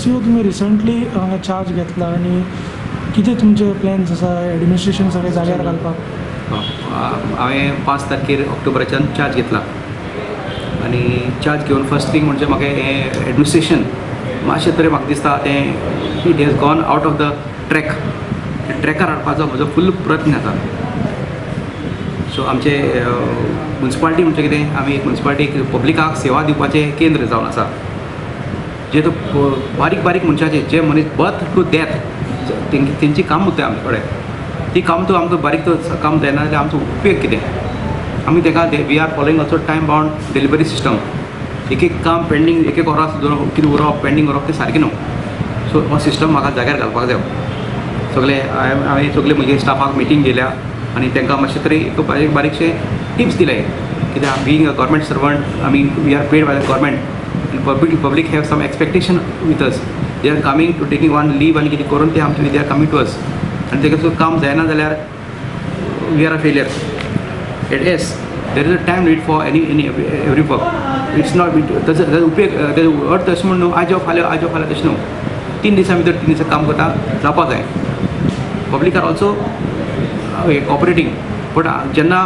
C ओ, तुमी recently हांगा charge घेतला आनी कितें तुमचे प्लॅन्स आसा एडमिनिस्ट्रेशन सगळें जाग्यार घालपाक? हांवें 5 तारखेर ऑक्टोबराच्यान चार्ज घेतला आनी चार्ज घेवन फर्स्ट थींग म्हणजे म्हाका हें एडमिनिस्ट्रेशन मातशें तरी म्हाका दिसता तें it has gone out of the track. ट्रॅकार हाडपाचो म्हजो फूल प्रयत्न आसा. सो आमचे मुन्सिपालिटी म्हणजे कितें, आमी एक मुन्सिपालिटी पब्लिकाक सेवा दिवपाचें केंद्र जावन आसा, जे तो बारीक बारीक मनशाचे जे मनीस बर्थ टू डॅथ तेंची काम उरता आमचे कडेन, ती काम तो आमकां बारीक तो काम जायना जाल्यार आमचो उपयोग कितें? आमी ताका we are following also time bound delivery system. एक एक काम पेंडींग, एक एक वरां कितें उरप पेंडींग उरप तें सारकें न्हू. सो हो सिस्टम म्हाका जाग्यार घालपाक जाय. सगळे हांवें सगळे म्हजे स्टाफाक मिटींग घेयल्या आनी तांकां मातशें तरी एक बारीक बारीकशे टिप्स दिले कित्याक बीइंग अ गव्हर्मेंट सर्वंट आमी we are paid by the government आनी public have some expectation with us. They are coming to taking one leave आनी कितें करून ते आमचे they are coming to us आनी तेका काम जायना जाल्यार we are a failure. It is there is a time limit for any any every work. It's not ताजो उपयोग, ताजो अर्थ अशें म्हूण न्हू आयज फाल्यां आयज फाल्यां तशें न्हू, 3 दिसां भितर 3 दिसां काम करता जावपाक जाय. Public are also cooperating, but जेन्ना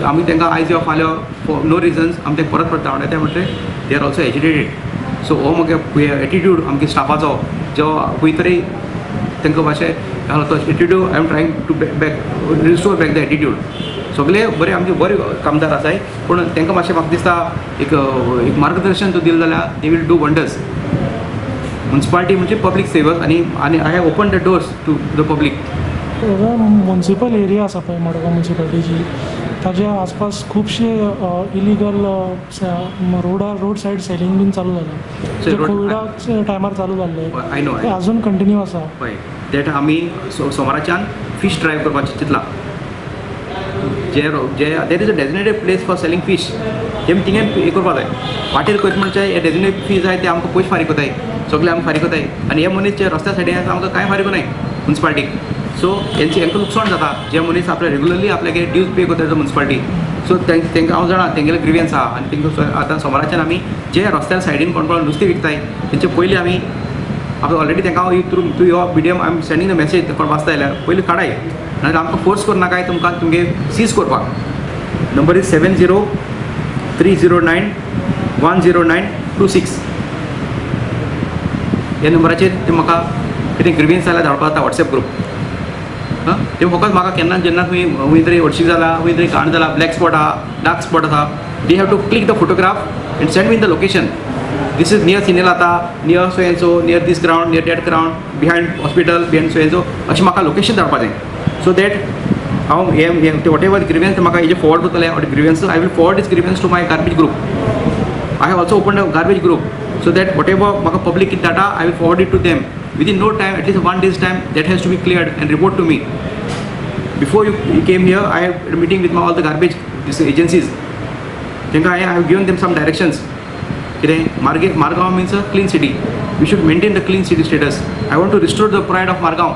आमी तांकां आयज यो फाल्यां फॉर नो रिजन्स आमी तांकां परत परत धांवडायता म्हणटकीर they are also agitated. So हो म्हगे एटिट्यूड आमगे स्टाफाचो जो खंय तरी तांकां मातशें तो attitude I am trying to back restore back the attitude. सगळे बरे आमचे बरे कामदार आसाय, पूण तांकां मातशें म्हाका दिसता एक एक मार्गदर्शन दिलें जाल्यार they will do wonders. Municipality म्हणजे पब्लीक सेवक आनी आनी I have open the doors to the public. Municipal area आसा पळय मडगांव मुन्सिपालिटीची, ताज्या आसपास खुबशे इलिगल रोडार रोड सायड सेलिंग बीन चालू जालां, कोविडा टायमार चालू जाल्लें, I know तें अजून कंटिन्यू आसा. हय, that आमी सोमाराच्यान फीश ड्रायव करपाचें चिंतलां. जे जे there is a designated place for selling fish, ते आमी थिंगां हें करपा जाय. वाटेर खंयच म्हणचे हे डेजिग्नेटेड फी जाय ते आमकां पयशे फारीक कोताय, सगळे आमकां फारीक कोताय आनी हे मनीस जे रस्त्या सायडीन आसा आमकां कांय फारीक नाय मुन्सिपालिटीक. सो हेंचे हेंकां लुकसाण जाता जे मनीस आपले रेगुलरली आपल्यागे ड्यूज पे करता मुन्सिपालिटी. सो तांकां हांव जाणा तेंगेले ग्रिवियन्स आहा आनी तांकां आतां सोमाराच्यान आमी जे रस्त्या सायडीन कोण कोण नुस्तें विकताय तेंचे पयलीं आमी आतां ऑलरेडी तांकां हांव थ्रू थ्रू यो medium I am sending the message, कोण वाचता जाल्यार पयलीं काडाय, नाजाल्यार आमकां फोर्स करनाकाय तुमकां तुमगे सीज करपाक. Number is 7030 9 1 0 9 2 6 ह्या नंबराचेर ते म्हाका कितें ग्रिवियन्स जाल्यार धाडपाक जाता वॉट्सएप ग्रूप. हां, ते फकत म्हाका केन्ना जेन्ना खंय खंय तरी हळशीक जाला, खंय तरी घाण जाला, ब्लॅक स्पॉट आहा, डार्क स्पॉट आसा, they have to click the photograph and send me the location. This is near Cinelata, near so and so, near this ground, near that ground, behind hospital, behind so and so, अशें म्हाका location धाडपाचें. So that हांव हें what ever grievance म्हाका हेजें forward करतलें, or grievance I will forward this grievance to my garbage group. I have also open a garbage group so that whatever म्हाका public कितें धाडटा I will forward it to them within no time, at least 1 day's time, that has to be cleared and report to me. Before you came here, I had a meeting with my all the garbage agencies. I have given them some directions. Margao means a clean city. We should maintain the clean city status. I want to restore the pride of Margao.